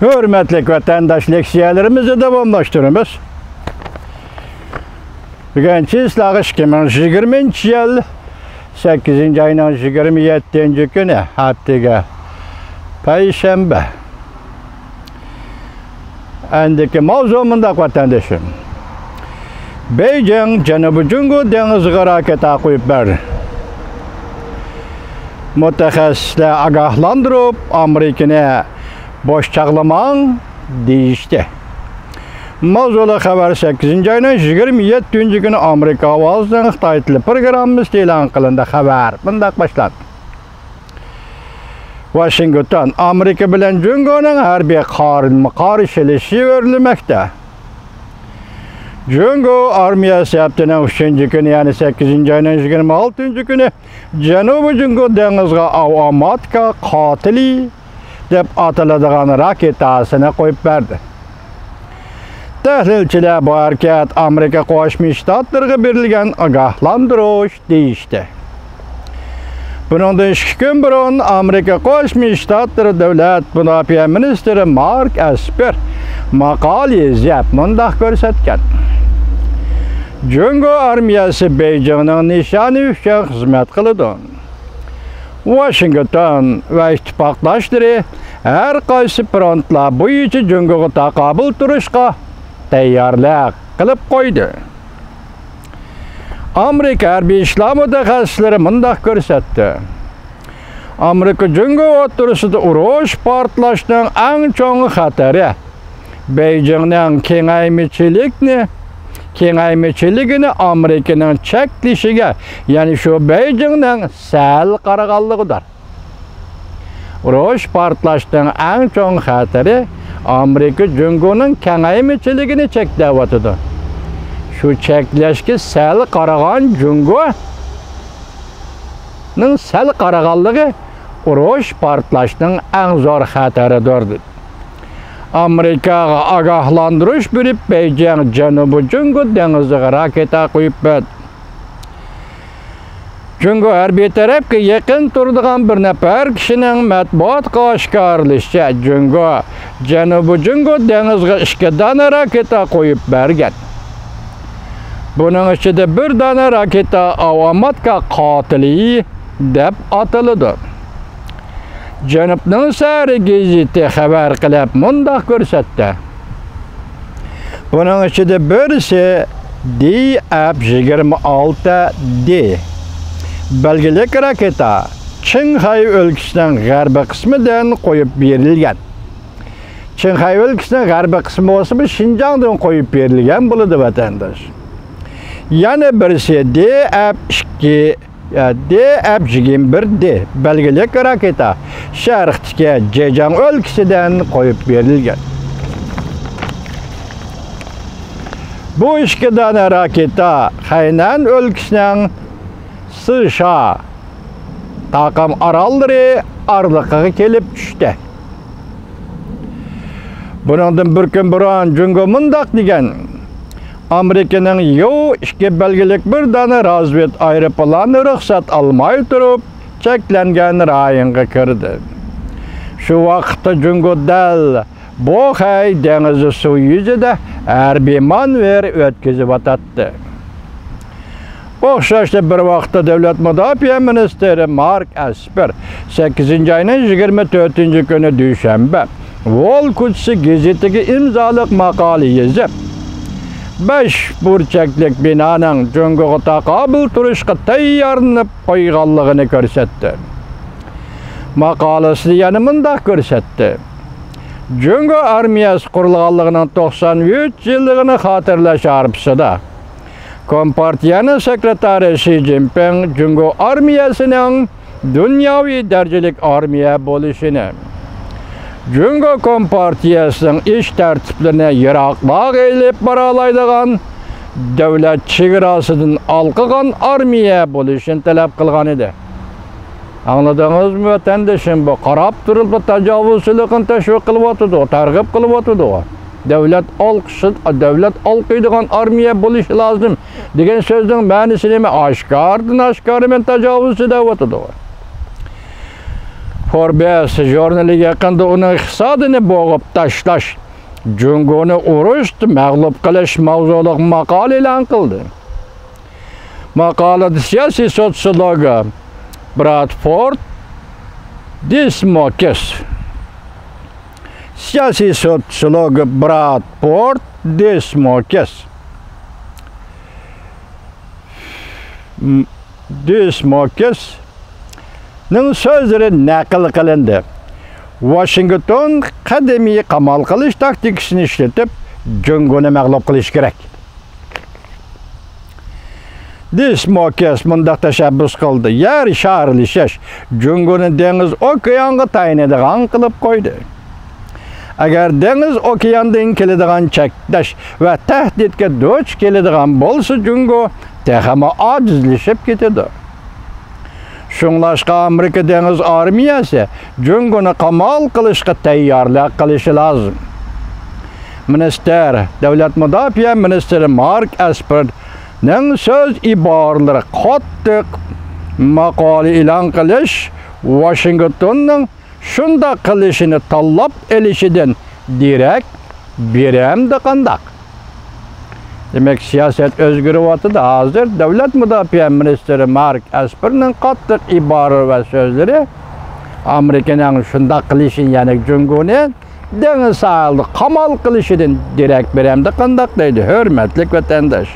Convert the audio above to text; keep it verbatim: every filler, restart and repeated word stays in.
ھۆرمەتلىك ۋەتەنداش، لېكسىيەلىرىمىزنى داۋاملاشتۇرىمىز. بۈگۈن چىسلاغا ئىككى مىڭ يىگىرمىنچى يىل سەككىزىنچى ئاينىڭ يىگىرمە يەتتىنچى كۈنى، ھەپتىگە پەيشەنبە. ئەندىكى ماۋزۇ مۇنداق، ۋەتەندىشىم. بېيجىڭ جەنۇبىي جۇڭگو دېڭىزىغا راكېتا قويۇپ بەردى. مۇتەخەسسىسلەر ئاگاھلاندۇرۇپ، ئامېرىكىنى بوش چاغلىماڭ دېيىشتى. ماۋزۇلۇق خەۋەر سەككىزىنچى ئاينىڭ يىگىرمە يەتتىنچى كۈنى ئامېرىكا ئاۋازىنىڭ خىتاي تىلى پروگراممىسىدا ئېلان قىلىندى. خەۋەر مۇنداق باشلاندى. ۋاشىنگتون، ئامېرىكا بىلەن جۇڭگونىڭ ھەربىي قارمۇ قارشىلىشى ئۆرلىمەكتە. جۇڭگو ئارمىيەسى ھەپتىنىڭ ئۈچىنچى كۈنى، يەنى سەككىزىنچى ئاينىڭ يىگىرمە ئالتىنچى كۈنى جەنۇبىي جۇڭگو دېڭىزىغا ئاۋاماتكا قاتىلى دەپ ئاتىلىدىغان راكېتاسىنى قويۇپ بەردى. تەھلىلچىلەر بۇ ھەرىكەت ئامېرىكا قوشما شتاتلىرىغا بېرىلگەن ئاگاھلاندۇرۇش دېيىشتى. بۇنىڭدىن ئىككى كۈن بۇرۇن ئامېرىكا قوشما شتاتلىرى دۆلەت مۇداپىئە مىنىستىرى مارك ئەسپېر ماقالە يېزىپ مۇنداق كۆرسەتكەن: جۇڭگو ئارمىيەسى بېيجىڭنىڭ نىشانى ئۈچۈن خىزمەت قىلىدۇ. ۋاشىنگتون ۋە ئىتتىپاقداشلىرى ھەر قايسى فرونتلار بويىچە جۇڭگوغا تاقابىل تۇرۇشقا تەييارلىق قىلىپ قويدى. ئامېرىكا ھەربىي ئىشلار مۇتەخەسسىسلىرى مۇنداق كۆرسەتتى: ئامېرىكا جۇڭگو ئوتتۇرىسىدا ئۇرۇش پارتلاشنىڭ ئەڭ چوڭ خەتىرى بېيجىڭنىڭ كېڭەيمىچىلىكنى، كېڭەيمىچىلىكىنى ئامېرىكىنىڭ چەكلىشىگە، يەنى شۇ بېيجىڭنىڭ سەل قارىغانلىقىدۇر. ئۇرۇش پارتلاشنىڭ ئەڭ چوڭ خەتىرى ئامېرىكا جۇڭگونىڭ كېڭەيمىچىلىكىنى چەكلەۋاتىدۇ. شۇ چەكلەشكە سەل قارىغان جۇڭگونىڭ سەل قارىغانلىقى ئۇرۇش پارتلاشنىڭ ئەڭ زور خەتىرىدۇر. ئامېرىكاغا ئاگاھلاندۇرۇش بېرىپ، بېيجىڭ جەنۇبىي جۇڭگو دېڭىزىغا راكېتا قويۇپ بەردى. جۇڭگو ھەربىي تەرەپكە يېقىن تۇرىدىغان بىر نەپەر كىشىنىڭ مەتبۇئاتقا ئاشكارىلىشىچە، جۇڭگو جەنۇبىي جۇڭگو دېڭىزىغا ئىككى دانە راكېتا قويۇپ بەرگەن. بۇنىڭ ئىچىدە بىر دانە راكېتا ئاۋاماتكا قاتىلى دەپ ئاتىلىدۇ. جەنۇبنىڭ سەھىرى گېزىتى خەۋەر قىلىپ مۇنداق كۆرسەتتى: بۇنىڭ ئىچىدە بىرسى دى ئەپ يىگىرمە ئالتە دى بەلگىلىك راكېتا چىڭخەي ئۆلكىسىنىڭ غەربىي قىسمىدىن قويۇپ بېرىلگەن. چىڭخەي ئۆلكىسىنىڭ غەربىي قىسمى بولسا، بۇ شىنجاڭدىن قويۇپ بېرىلگەن بولىدۇ، ۋەتەنداش. يەنە بىرسى دى ئەپ ئىككى، دى ئەپ يىگىرمە بىر دى بەلگىلىك راكېتا شەرقتىكى جېجياڭ ئۆلكىسىدىن قويۇپ بېرىلگەن. بۇ ئىككى دانە راكېتا خەينەن ئۆلكىسىنىڭ سىشا تاقام ئاراللىرى ئارىلىقىغا كېلىپ چۈشتى. بۇنىڭدىن بىر كۈن بۇرۇن جۇڭگو مۇنداق دېگەن: ئامېرىكىنىڭ يۇ ئىككى بەلگىلىك بىر دانە رازۋېد ئايروپىلانى رۇخسەت ئالماي تۇرۇپ، چەكلەنگەن رايونغا كىردى. شۇ ۋاقىتتا جۇڭگو دەل بوخەي دېڭىزى سۇ يۈزىدە ھەربىي مانېۋىر ئۆتكۈزۈۋاتاتتى. ئوخشاشلا بىر ۋاقىتتا دۆلەت مۇداپىئە مىنىستىرى مارك ئەسپېر سەككىزىنچى ئاينىڭ يىگىرمە تۆتىنچى كۈنى دۈشەنبە ۋول كوچىسى گېزىتىگە ئىمزالىق ماقالە يېزىپ، بەش بۇرچەكلىك بىنانىڭ جۇڭگوغا تاقابىل تۇرۇشقا تەييارلىنىپ قويغانلىقىنى كۆرسەتتى. ماقالىسىدە يەنە مۇنداق كۆرسەتتى: جۇڭگو ئارمىيەسى قۇرۇلغانلىقىنىڭ توقسان ئۈچ يىللىقىنى خاتىرىلەش ھارپىسىدا، كومپارتىيەنىڭ سېكرېتارى شى جىنپىڭ جۇڭگو ئارمىيەسىنىڭ دۇنياۋى دەرىجىلىك ئارمىيە بولۇشىنى، جۇڭگو كومپارتىيەسىنىڭ ئىش تەرتىپلىرىنى يىراقلارغا ئېلىپ بارالايدىغان، دۆلەت چېگراسىدىن ھالقىغان ئارمىيە بولۇشىنى تەلەپ قىلغان ئىدى. ئاڭلىدىڭىزمۇ، ۋەتەندىشىم؟ بۇ قاراپ تۇرۇپلا تاجاۋۇزچىلىقنى تەشۋىق قىلىۋاتىدۇ، تەرغىب قىلىۋاتىدۇ. دۆلەت ئالقىشى، دۆلەت ئالقىيدىغان ئارمىيە بولۇشى لازىم دېگەن سۆزنىڭ مەنىسى نېمە؟ ئاشكارىدىن ئاشكارا مەن تاجاۋۇزچى دەۋاتىدۇ. فوربس ژۇرنىلى يېقىندا ئۇنىڭ ئىقتىسادىنى بوغۇپ تاشلاش، جۇڭگونى ئۇرۇشتا مەغلۇپ قىلىش ماۋزۇلۇق ماقالە ئېلان قىلدى. ماقالىدە سىياسىي سوتسىيولوگ برادفورد دېسموكېس، سىياسىي سوتسىيولوگ برادفورد دېسموكېس، دېسموكېسنىڭ سۆزلىرى نەقىل قىلىندى. ۋاشىنگتون قەدىمىي قامال قىلىش تاكتىكىسىنى ئىشلىتىپ، جۇڭگونى مەغلۇپ قىلىشى كېرەك. دېسموكېس مۇنداق تەشەببۇس قىلدى: يەر شارلىشىش جۇڭگونى دېڭىز ئوكيانغا تايىنىدىغان قىلىپ قويدى. ئەگەر دېڭىز ئوكياندىن كېلىدىغان چەكلەش ۋە تەھدىتكە دۇچ كېلىدىغان بولسا، جۇڭگو تېخىمۇ ئاجىزلىشىپ كېتىدۇ. شۇڭلاشقا ئامېرىكا دېڭىز ئارمىيەسى جۇڭگونى قامال قىلىشقا تەييارلىق قىلىشى لازىم. مىنىستىر، دۆلەت مۇداپىئە مىنىستىرى مارك ئەسپېرنىڭ سۆز ئىبارىلىرى قاتتىق ماقالە ئېلان قىلىش ۋاشىنگتوننىڭ شۇنداق قىلىشىنى تاللاپ ئېلىشىدىن دېرەك بېرەمدۇ قانداق؟ دېمەك، سىياسەت ئۆزگىرىۋاتىدۇ. ھازىر دۆلەت مۇداپىئە مىنىستىرى مارك ئەسپېرنىڭ قاتتىق ئىبارە ۋە سۆزلىرى ئامېرىكىنىڭ شۇنداق قىلىشىنى، يەنى جۇڭگونى دېڭىز ساھىلىدا قامال قىلىشىدىن دېرەك بېرەمدۇ قانداق دەيدۇ، ھۆرمەتلىك ۋەتەنداش.